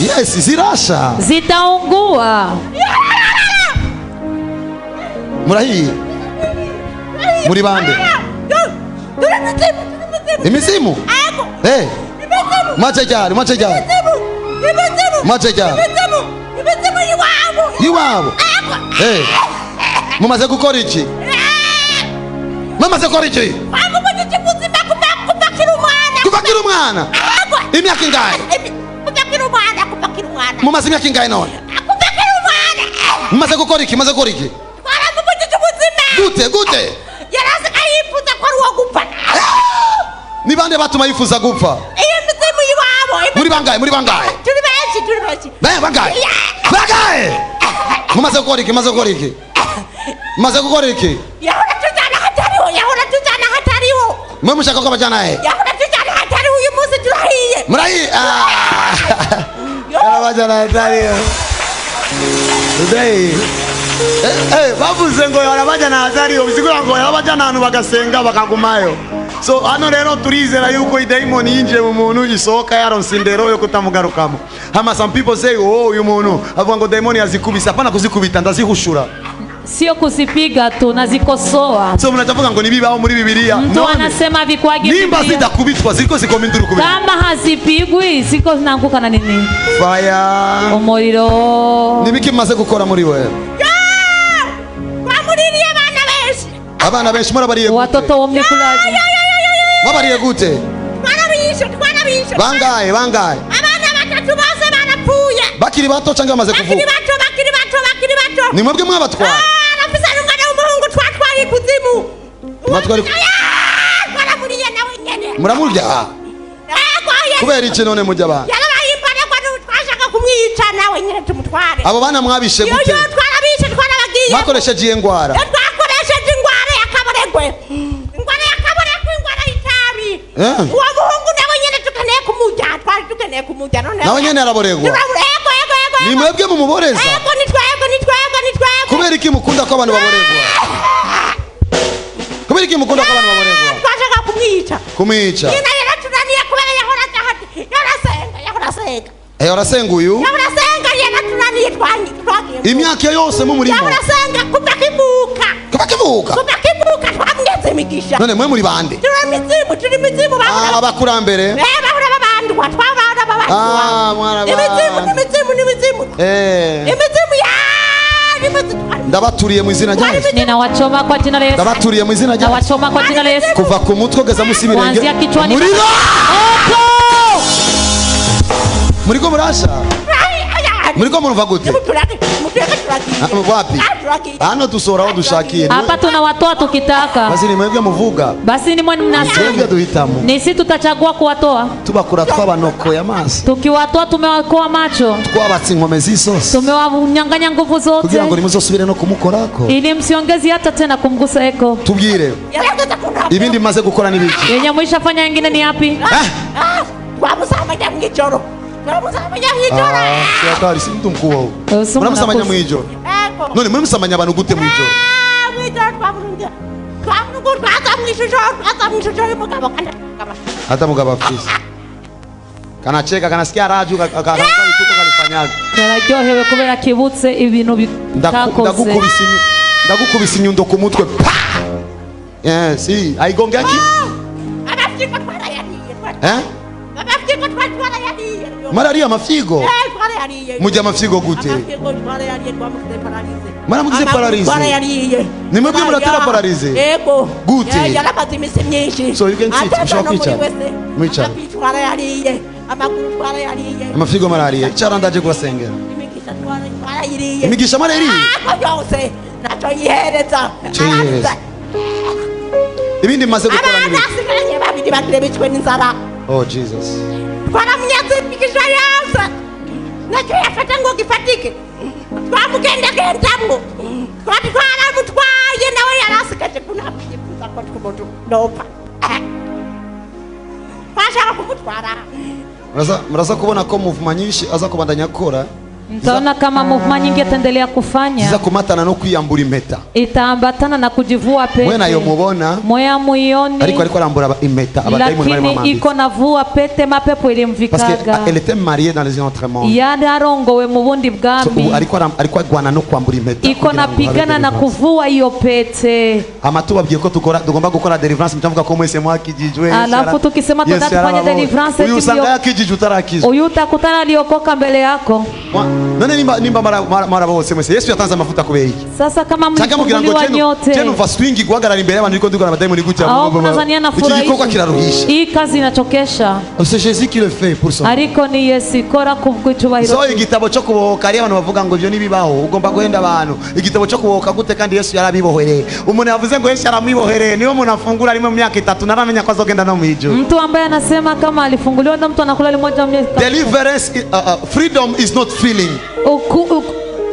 Yes, zirasha. Zitaungua. Murahiye, muri bande? Turi imizimu, turi imizimu. Imizimu? Ego. Eh. Imizimu. Mwaje ryari? Mwaje ryari? Imizimu, imizimu. Mwaje ryari? Imizimu, imizimu y'iwabo. Iwabo? Ego. Eh, mumaze gukora iki? Mumaze gukora iki? Twamubujije ubuzima kuva akiri umwana. Kuva akiri umwana? Ego. Imyaka ingahe? Kuva akiri umwana, kuva akiri umwana. Mumaze imyaka ingahe none? Kuva akiri umwana. Mumaze gukora iki? Mumaze gukora iki? Twaramubujije ubuzima. Gute, gute? Yarasigaye yifuza ko ari uwo gupfa. Ni bande batuma yifuza gupfa? Iyo mizimu y'iwabo. Muri bangahe? Muri bangahe? Turi benshi, turi benshi. Bangahe? Bangahe? Mumaze gukora iki? Mumaze gukora iki? Mumaze gukora iki? Yahora tujyana ahatariho, yahora tujyana ahatariho. Mwe mushaka ko bajyana he? Yahora tujyana ahatariho, uyu munsi turahiye. Murayi, yarabajyana hatariho today. Bavuze ngo barabajyana ahatariho, bisigura ngo barabajyana ahantu bagasenga bakagumayo. So hano rero turizera yuko idayimoni yinjiye mu muntu isohoka yaronse indero yo kutamugarukamo. Hama some people say, "Oh, uyu muntu avuga ngo dayimoni yazikubise." Hapana kuzikubita, ndazihushura. Sio kuzipiga tu, nazikosoa. So umuntu atavuga ngo nibibaho muri Bibiliya. Mtu None anasema vikwagi nimba Biblia. zidakubitwa, ziriko zikoma induru kubiri. Kama hazipigwi ziko zinaanguka na nini? Fire. Umuriro. Nibiki mumaze gukora muri we? Twamuririye abana benshi. Abana benshi murabariye gute? Watoto wa mlikulaji. Babariye gute? Twarabishe, twarabishe. Bangahe, bangahe? Abana batatu bose barapfuye. Bakiri bato cyangwa bamaze Bakiri kuvuka? bato, bakiri bato, bakiri bato. Ni mwebwe mwabatwaye? Ah, arafise n'umwana w'umuhungu twatwaye ikuzimu. Ah, twaramuriye nawe nyene. Muramurya? Ego. Kubera iki none mujya abana? Yarabaye imbaragwa, n'ubu twashaka kumwica nawe nyene tumutware. Abo bana mwabishe Yo. gute? Yo, twarabishe, twarabagiye. Mwakoresheje iyihe ngwara? Yo, twakoresheje ingwara y'akaboregwe, ingwara y'akaboregwe, ingwara y'itabi. Eh. Uwo muhungu nawe nyene tukeneye kumurya, twari dukeneye kumurya none. Nawe nyene araboregwa? Ego, ego, ego. Ni Ego. mwebwe mumuboreza? Ego, ni twebwe, ni twebwe, ni twebwe. Kubera iki mukunda ko abantu baboregwa? Kubera iki mukunda ko abantu baboregwa? Twashaka kumwica. Kumwica? Nyina yaratunaniye kubera yahora yahora asenga, yahora asenga. Eh, arasenga uyu? Yahora asenga, yaratunaniye, twagiye. Imyaka yose mumurimo? Yahora asenga kuva akivuka. Kuva kivuka? Kuva akivuka, twamugeze imigisha. None mwe muri bande? Turi imizimu, turi imizimu. Ah, Bahora abakurambere. Eh, bahora babandwa, twabahora babandwa. Ah, mwana. Imizimu, n'imizimu, n'imizimu. Eh. Imizimu ya imizimu. Ndabaturiye mu izina rya Yesu. Ninawachoma kwa jina la Yesu. Ndabaturiye mu izina rya Yesu. Nawachoma kwa jina la Yesu. Kuva ku mutwe kugeza munsi y'ibirenge. Kuanzia kichwani. Muriro. Moto! Muriko murasha? Muriko murumva gute? Ah, wapi? Hano dusohora aho dushakiye. Hapa tunawatoa tukitaka. Basi ni mwebwe muvuga. Basi ni mwe Twebwe mnasema. duhitamo. Ni sisi tutachagua kuwatoa. Tubakura twabanokoye amaso. Tukiwatoa tumewakoa macho. Twabatse inkome z'isosi. Tumewanyang'anya nguvu zote Kugira ngo nimuzosubire no kumukorako. ili msiongezi hata tena kumgusa eko. Tubwire ibindi maze gukora n'ibiki? Yenye mwishafanya wengine ni yapi? Eh? Twamusambanya mw'ijoro, twamusambanya mw'ijoro. Ah, siatari si mtu mkuu huyo. Usimu Muramusambanya nakusi. mwijoro? Ego. None muramusambanya abantu gute mwijoro? Ah, mw'ijoro twamurungira, twamurungu, twaza mw'ishusho, twaza mw'ishusho y'umugabo kandi Hata mugabo afise. Kanacheka, kanasikia raju vituko kalifanyaga. Yararyohewe kubera kibutse ibintu bitakoze. Ndagukubisa inyundo ku mutwe. Pa! Yes, si haigongeki? Amafyigo twarayariye. Eh? Amafyigo twari twarayariye. Marariye amafyigo? Eh, twarayariye. Mujya amafyigo gute? Amafyigo twarayariye, twamugize paralysé. Mwaramugize paralysé? Twarayariye. Ni mwebwe muratera paralysé? Yego. Gute? Eh, yaramaze iminsi myinshi. So you can sit, Ateva ushobora no muri kwicara. wese. Mwicara. Amafyigo twarayariye, amaguru twarayariye. Amafyigo marariye. Icara, ndaje kubasengera. Imigisha twarayiriye. Imigisha marariye? Ako yose ntacyo yihereza. Icyo yihereza. Ibindi maze gukora Abana n'ibiki? asigaranye babiri bagire bicwe n'inzara. Oh Jesus. Twaramunyaze imigisha yose, nacyo yafata ngo gifatike, twamugendagendamwo, twari twaramutwaye, nawe yarasigaje kunabyifuza ko twumuntu nopfa, twashaka kumutwara. Muraza kubona ko movement nyinshi aza kubandanya akora. Mtaona kama movement nyingi ataendelea kufanya. Ziza kumatana no kwiyambura impeta. Itaambatana na kujivua pete. Mwe nayo mubona. Moya muioni. Ariko ariko arambura impeta abadayimoni bari Lakini iko navua pete mapepo ilimvikaga. Parce que elle était mariée dans les autres mondes. Yararongowe mu bundi bwami. So, ariko ariko agwana no kwambura impeta. Iko napigana na kuvua hiyo pete. Amatubabwiye ko tukora tugomba gukora deliverance mtavuga ko mwese mwakijijwe. Alafu tukisema tutafanya deliverance uyu usanga yakijijwe utarakizwa. Uyu utakutana aliokoka mbele yako. None nimba mara bose mwese Yesu yatanze amafuta kubera iki? Sasa kama mlifunguliwa nyote. Chenu vaswingi guhagarara imbere y'abantu ariko ndugana abadayimoni gutya. Iki gikorwa kiraruhisha. Hii kazi inachokesha. C'est Jésus qui le fait pour son. Ariko ni Yesu ikora kubw'icyubahiro. So igitabo cyo kubohoka ari abantu bavuga ngo ibyo nibibaho ugomba guhenda abantu. Igitabo cyo kubohoka gute kandi Yesu yarabibohereye. Umuntu yavuze ngo Yesu yaramwibohereye niyo umuntu afungura rimwe mu myaka 3 naramenya ko azogenda no mu ijuru. Mtu ambaye anasema kama alifunguliwa ndo mtu anakula limoja mwezi. Deliverance freedom is not feeling.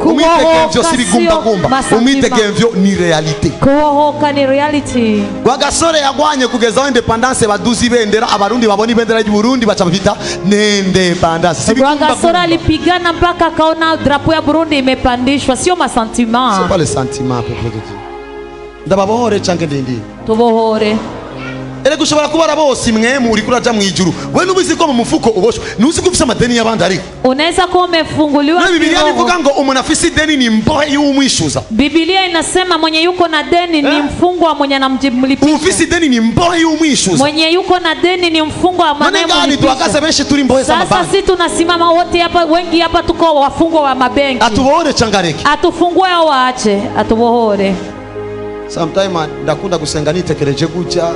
Umwidegemvyo si bigumbagumba. Umwidegemvyo ni reality. Kubohoka ni reality. Rwagasore yagwanye kugeza aho independence baduzi ibendera abarundi babona ibendera ry'u Burundi baca bita n'independence. Rwagasore alipigana mpaka akaona drapo ya Burundi imepandishwa, sio masentiment. C'est pas le sentiment peuple de Dieu. Ndababohore canke ndindi. Tubohore. Erega ushobora kubara bose imwe muri kuraja mu ijuru. We nubizi ko mu mufuko uboshwe. Nuzi ko ufise amadeni y'abandi ariko. Unaweza kuwa umefunguliwa. Na Biblia ivuga ngo umuntu afise ideni ni mbohe y'umwishuza. Biblia inasema mwenye yuko na deni ni mfungwa mwenye anamlipisha. Ufise ideni ni mbohe y'umwishuza. Mwenye yuko na deni ni mfungwa wa anayemlipisha. Tuhagaze benshi turi mbohe za mabanki. Sasa sisi tunasimama wote hapa, wengi hapa tuko wafungwa wa mabenki. Atubohore changareke. Atufungue au waache, atubohore. Sometimes ndakunda gusenga nitekereje gutya.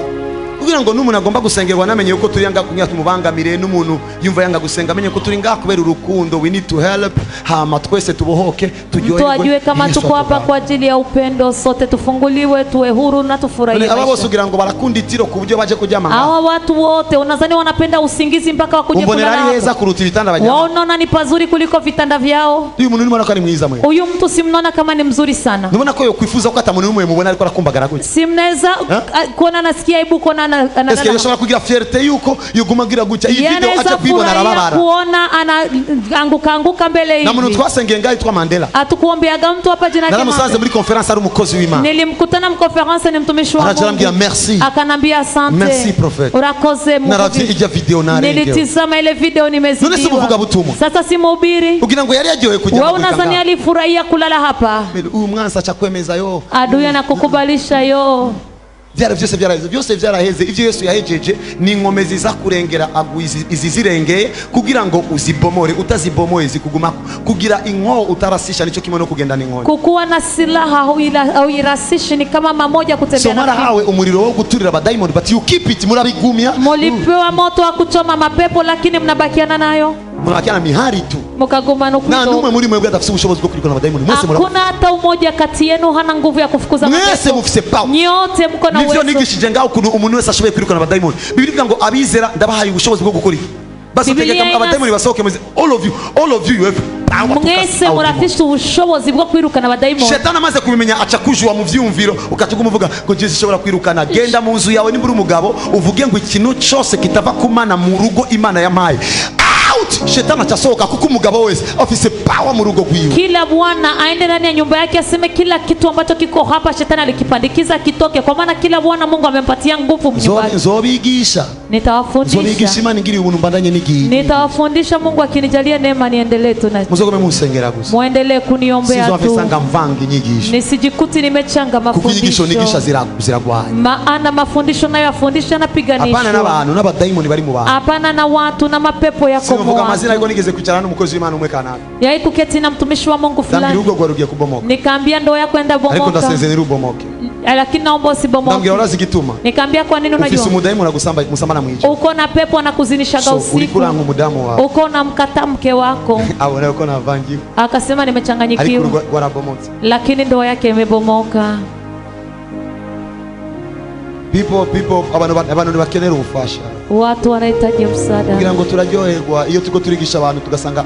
Kugira ngo n'umuntu agomba gusengerwa namenye uko turi yanga kunya tumubangamire n'umuntu yumva yanga gusenga amenye ko turi ngaha kubera urukundo, we need to help hama twese tubohoke turyoherwe. Tuajue kama tuko hapa kwa ajili ya upendo, sote tufunguliwe tuwe huru na tufurahie. Aba bose kugira ngo barakunda itiro ku buryo baje kuryama. Hawa watu wote unadhani wanapenda usingizi mpaka wakuje kulala. Umbonera ari heza kuruta ibitanda bajyama. Waona ni pazuri kuliko vitanda vyao. Uyu muntu nimubona ko ari mwiza mwe. Uyu mtu simnaona kama ni mzuri sana. Nubona ko yokwifuza ko atamuntu n'umwe mubona ariko arakumbagara gutya. Simnaweza kuona nasikia aibu kuona Eske yoshobora kugira fierté yuko yuguma agira gutya iyi video acha kwibona arababara. Kuona anaanguka anguka mbele hivi. Na muntu twasengeye ngaho yitwa Mandela. Atukuombeaga mtu hapa jina lake. Naramusanze muri conference ari umukozi w'Imana. Nilimkutana mu conference ni mtumishi wa Mungu. Arambwira merci. Akanambia asante. Merci prophet. Urakoze Mungu. Naravye ijya video narengewe. Nilitizama ile video nimezidiwa. None si muvuga butumwa. Sasa si mhubiri. Ugira ngo yari yagiye kujya. Wewe unadhani alifurahia kulala hapa? Uyu mwansa acha kwemeza yo. Adui anakukubalisha yo. Byara byose byaraheze, byose byaraheze. Ivyo Yesu yahejeje ni inkomezi za kurengera izi zirengeye kugira ngo uzibomore, utazibomoye zikugumako. Kugira inko utarasisha nico kimwe no kugenda n'inkoni. Kukuwa na silaha huirasishi ni kama mamoja kutembea. So marahawe umuriro wo guturira abadaimoni but you keep it, murabigumya. Mulipewa moto wa kuchoma mapepo lakini mnabakiana nayo. Murabakiana mihari tu. Mukagumana Na kuto. numwe muri mwebwe adafise ubushobozi bwo kwirukana abadaimoni. Mwese Hakuna hata umoja kati yenu hana nguvu ya kufukuza mapepo. Mwese mufise power. Nyote mko na uwezo. Nivyo nigishije ngaho ukuntu umuntu wese ashoboye kwirukana abadaimoni. Bibiliya ivuga ngo abizera ndabahaye ubushobozi bwo gukora iki. Basi tegeka abadaimoni basohoke mwese. All of you you have power. Mwese murafise ubushobozi bwo kwirukana abadaimoni. Shetani amaze kubimenya aca kujua mu vyumviro ukatuguma uvuga ngo Yesu ishobora kwirukana. Genda mu nzu yawe niba uri umugabo uvuge ngo ikintu cyose kitava kumana mu rugo Imana yampaye. Out! Shetani achasohoka kuko umugabo wese afise power mu rugo rwiwe. Kila bwana aende ndani ya nyumba yake aseme kila kitu ambacho kiko hapa shetani alikipandikiza kitoke, kwa maana kila bwana Mungu amempatia nguvu mnyumbani. Nzobigisha. Nitawafundisha. Nzobigisha Imana ingiri ubuntu mbandanye n'igihe. Nitawafundisha Mungu akinijalia neema niendelee tu na. Muzogome musengera gusa. Muendelee kuniombea tu. Sizofisanga mvanga inyigisho. Nisijikuti nimechanga Kuko inyigisho mafundisho. nigisha ziragwanya. Maana mafundisho nayo yafundisha yanapiganishwa. Hapana n'abantu n'abadaimoni bari mu bantu. Hapana na watu na mapepo yako. Sivuga amazina ariko nigeze kwicarana n'umukozi w'Imana umwe kanaka. Yai kuketi na mtumishi wa Mungu fulani. Ndambwira urugo rwarugiye kubomoka. Nikaambia ndoa yako enda bomoka. Ariko ndasezeye rubomoke. Lakini naomba usibomoke. Ndambwira urazi igituma. Nikaambia kwa nini unajua? Ufise umudayimoni agusamba musambana mwijo. Uko na pepo anakuzinishaga usiku. Uriko uranga umudamu wawe. Uko na mkata mke wako. Abona uko navangiwe. Akasema nimechanganyikiwa. Ariko urugo rwarabomotse. Lakini ndoa yake imebomoka. People abantu bakenera ubufasha. Watu wanahitaji msaada. Kugira ngo turaryoherwa iyo tuko turigisha abantu tugasanga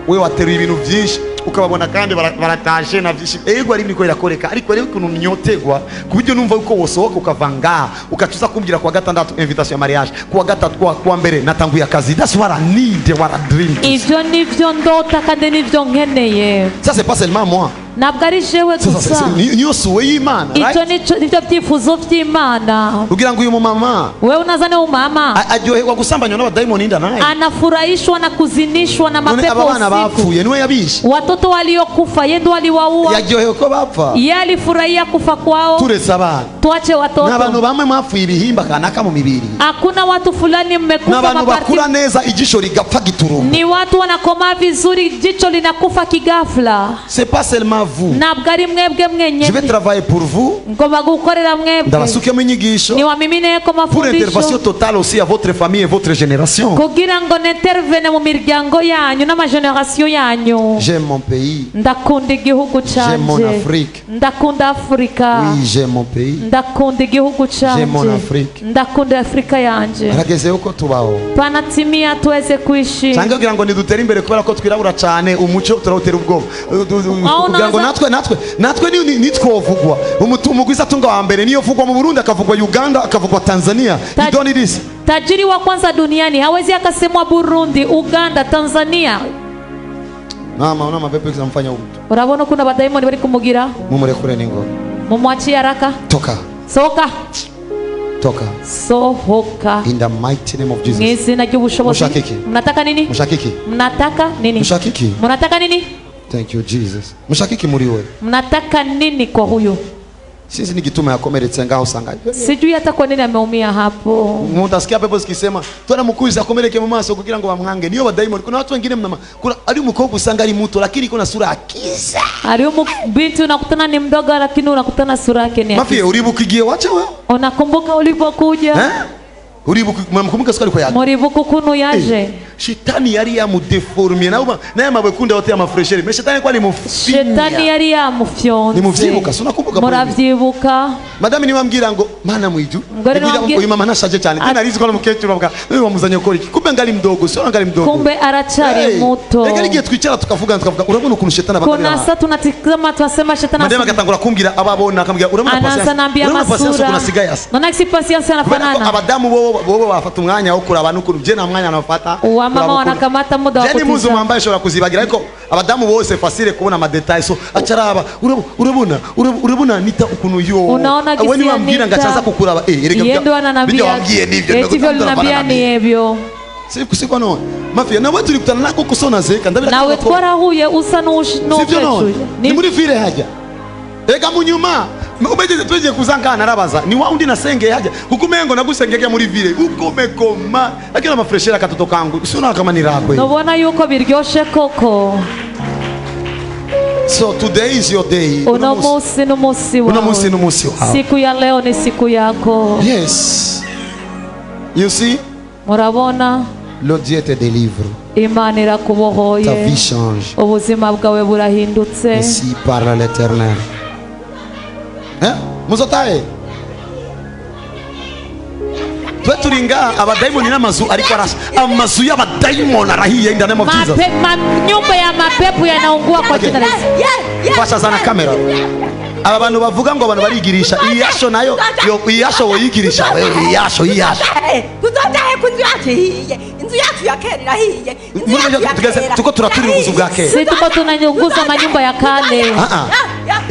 we wateruye ibintu byinshi. Ukababona kandi baratashe na byinshi. Ego, ari biriko birakoreka, ariko rero ukuntu nyotegwa ku buryo numva yuko wosohoka ukava ngaha, ukacuza kumbwira kuwa gatandatu invitation ya mariage, kuwa gatatu, kuwa mbere natanguye akazi. That's what I need, what I dream. Ivyo nivyo ndota kandi nivyo nkeneye. Ça, c'est pas seulement moi. Ntabwo ari jewe Ça, gusa. niyo souhait y'Imana, Icyo right? nivyo byifuzo by'Imana. Kugira ngo uyu mumama Wewe unazani umama aryoherwa gusambanywa n'abadayimoni inda naye. Anafurahishwa na kuzinishwa na None mapepo aba bana usiku. bapfuye niwe yabishe? Watoto waliokufa ye ndo aliwaua? Yaryohewe ko bapfa? Ye alifurahia kufa kwao? Turetse abana, Tuache ni abantu watoto. bamwe mwapfuye ibihimba kanaka mu mibiri. Hakuna watu fulani Ni mmekufa abantu maparti. bakura neza, ijisho rigapfa giturumbu. Ni watu wanakomaa vizuri, jicho linakufa kigafla. C'est pas seulement vous. Ntabwo ari mwebwe Je vais mwenyene. travailler pour vous. Ngomba gukorera mwebwe. Ndabasukemo inyigisho Niwamimineko pour intervention mafundisho totale aussi à votre famille et votre génération. Kugira ngo nintervene mu miryango yanyu n'amagenerasiyo yanyu. J'aime mon pays. Ndakunda igihugu J'aime mon canje. Afrique. Ndakunda Afurika. Oui, j'aime mon pays. Ndakunda igihugu J'aime mon canje. Afrique. Ndakunda Afurika yanje. Harageze uko tubaho. Panatimia tuweze kuishi. Cyangwa kugira ngo nidutere imbere kubera ko twirabura cyane, umuco turawutera ubwoba. Aho Kugira ngo natwe nitwovugwa umugwizatunga wa mbere niyo vugwa mu Burundi, akavugwa Uganda, akavugwa Tanzania. You don't need this. Tajiri wa kwanza duniani hawezi akasemwa Burundi, Uganda, Tanzania. Mama, una mapepo zamfanya huyu mtu. Urabona ukuntu abadayimoni bari kumugira. Mumurekure ningo. Mumwachie haraka. Toka. Sohoka. Toka. Sohoka. In the mighty name of Mu Jesus. izina ry'ubushobozi. Mushaka iki? Mnataka nini? Mushaka iki? Mnataka nini? Mushaka iki? Mnataka nini? Thank you, Jesus. Mushaka iki muri we? Mnataka nini kwa huyu? Sinzi n'igituma yakomeretse ngaho usanga. Sijui hata kwa nini ameumia hapo. Mutasikia pepo zikisema twana mukuzi akomereke mu maso kugira ngo bamwange. Niyo badayimoni. Kuna watu wengine mnama, kuna ari umukobwa usanga ari muto lakini kuna sura ya kiza. Aliyo binti unakutana ni mdogo, lakini unakutana sura yake ni ya Mafie, uribuka igihe wacha wewe? Unakumbuka ulipokuja? Eh? Uribuka, mnakumbuka siku alikuwa yaje? Muribuka ukuntu yaje? Shetani yari yamudeformye nawe naye mabwe yote ya mafresheri. Me shetani kwa Shetani limufinya. yari yamufyonze. Nimuvyibuka, si unakumbuka? Muravyibuka? Madame niwambwira ngo mana mwiju. Mugore niwambwira- Uyu mama nashaje cyane. Tena narizi ko n'umukecuru bavuga, "Wewe wamuzanye gukora iki?" Kumbe ngali mdogo, sio ngali mdogo. Kumbe arachari Hey, muto. reka igihe twicara tukavuga urabona ukuntu shetani abagarira Kuna abantu. saa tunatizama tunasema shetani Madame agatangura kumbwira ababona, akambwira urabona anaanza patience. naambia Urabona patience masura. ukuntu asigaye asa. Naona si patience Kubera ko anafanana. abadamu bobo bafata umwanya wo kuraba n'ukuntu je nta mwanya nafata. Wamama wanakamata muda wa Je ni muzu kutizama. mwambaye ishobora kuzibagira, ariko abadamu bose facile kubona ama détails, so acaraba urabona urabona nita ukuntu yo. Unaona We gisi niwambwira Anita. ngacaza kukuraba, erega Yeye ndo ananiambia. wambwiye nivyo. Eti hivyo linambia ni hivyo. Siko none mafia nawe tulikutana nako kusona zeka ndabira. Nawe twarahuye usa Sivyo none? n'uwukecuru. Ni muri vile hajya ega munyuma umegeze tugiye kuza ngana narabaza ni wa undi nasengeye hajya kuko umengo nagusengeye muri vile uko umekoma, lakini amafreshera akatoto kangu sio kama ni rakwe. Nubona yuko biryoshe koko. So today is your day. Uno munsi n'umunsi Uno munsi wawe. n'umunsi wawe. Siku ya leo ni siku yako. Yes, you see? Murabona? Le Dieu te délivre. Imana Ta irakubohoye. vie change. Ubuzima bwawe burahindutse. Ainsi parle l'Éternel. Hein, muzotaye twe turi ngaha abadayimoni n'amazu ariko arasha, amazu y'abadayimoni arahiye in the name of Jesus. Manyumba ya mapepo yanaungua kwa Okay. jina la Yesu. Fasha zana kamera. Aba bantu bavuga ngo abantu barigirisha iyasho nayo yo iyasho woyigirisha wewe iyasho iyasho. Tuzotahe ku nzu yacu ihiye, inzu yacu ya kera irahiye, inzu Muri yacu ya tugeze kera tuko turaturira ubuzu bwa kera. Si tuko tunanyunguza manyumba ya kale. Ah, ah.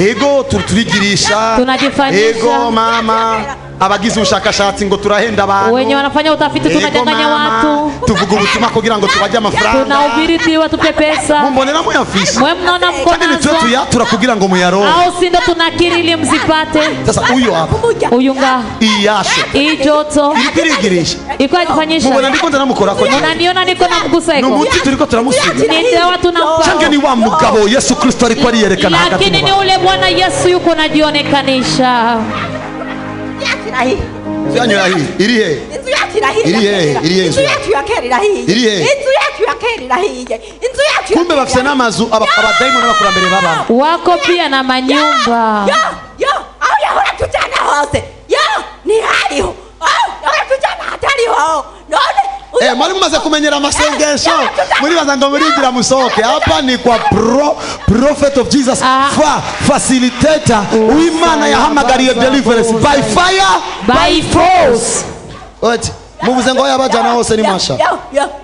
Ego, turigirisha. Tunajifanyisha. Ego mama, abagize ubushakashatsi ngo turahenda abantu. Wenye wanafanya utafiti Ego, tunadanganya mama, watu. tuvuga ubutumwa kugira ngo tubajye amafaranga. Tunahubiri ili watupe pesa. Mumbonera muyafise Mwe mnaona mko kandi nitwe nazo tuyatura kugira ngo muyaronke. au si ndo tunakiri ili mzipate? Sasa huyo hapa Huyu nga iyasho hii joto iriko irigirisha. iko ajifanyisha. Mubona ndiko ndanamukorako? Unaniona niko namgusa Ni iko? umuti turiko turamusiga. Ni dawa tunampa. Canke ni wa mugabo Yesu Kristo ariko ariyerekana hagati Lakini mu ni bantu. ule Bwana Yesu yuko najionekanisha. Yacu irahiye. Inzu yanyu irahiye iri he? Inzu yacu irahiye. Iri hehe? Iri hehe Inzu inzu yacu ya kera irahiye. Iri hehe? Inzu yacu ya kera irahiye. Inzu yacu ya Kumbe kera bafise irahiye. n'amazu abadayimoni n'abakurambere babamo. Wako pia na manyumba. Yo yo, aho yahora tujyana hose yo ntihariho, aho yahora tujyana hatariho none. Eh, mwari mumaze kumenyera amasengesho, muribaza ngo murigira musohoke. Hapa ni kwa prophet of Jesus, Ah. facilitator w'Imana yahamagariye deliverance by fire, by force. Oti, muvuze ngo yabajana hose ni masha.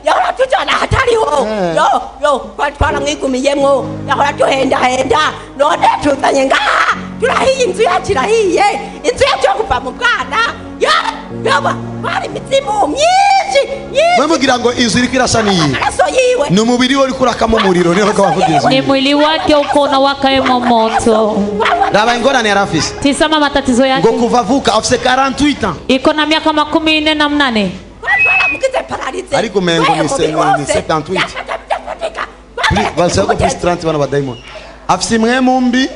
Yahora tujana ahatariho. Yo yo, twaramwigumiyemwo, yahora tuhendahenda, none tuzanye ngaha turahiye, inzu yacu irahiye, inzu yacu yo kuva mu bwana. Yo yoba hari imizimu myinshi myinshi. Mwe mugira ngo inzu iriko irasha niyi? Amaraso yiwe. Ni umubiri we uriko urakamo umuriro, niyo ko bavuga inzu. Ni mwili wake uko unawaka emo moto. Raba ingorane yari afise. Tizama matatizo Ngo yake. kuva avuka afise 48 ans. Iko na miaka 48. Twaramugize paralysé. Ariko umengo ni 78. Basaba plus 30 bana badayimoni. Afise imwe mumbi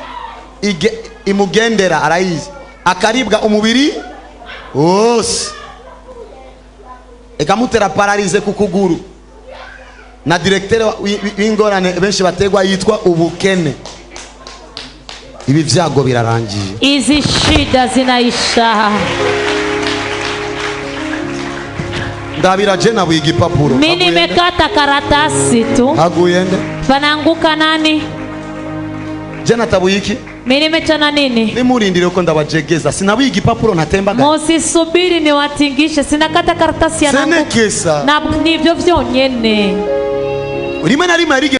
imugendera, arayizi, akaribwa umubiri wose, ikamutera paralysé ku kuguru, na directeur w'ingorane benshi bategwa yitwa ubukene. Ibi vyago birarangiye. Hizi shida zinaisha. Ndabira je nabuye igipapuro. Mi nimekata karatasi tu. Haguye nde? Panaanguka nani? Je natabuye iki? Mi nimechana nini? Nimurindire ko ndabajegeza, sinabuye igipapuro ntatembaga. Musisubiri niwatingishe, sinakata karatasi yanaanguka. Senekesa. Na nivyo vyonyene. Rimwe na rimwe hari igihe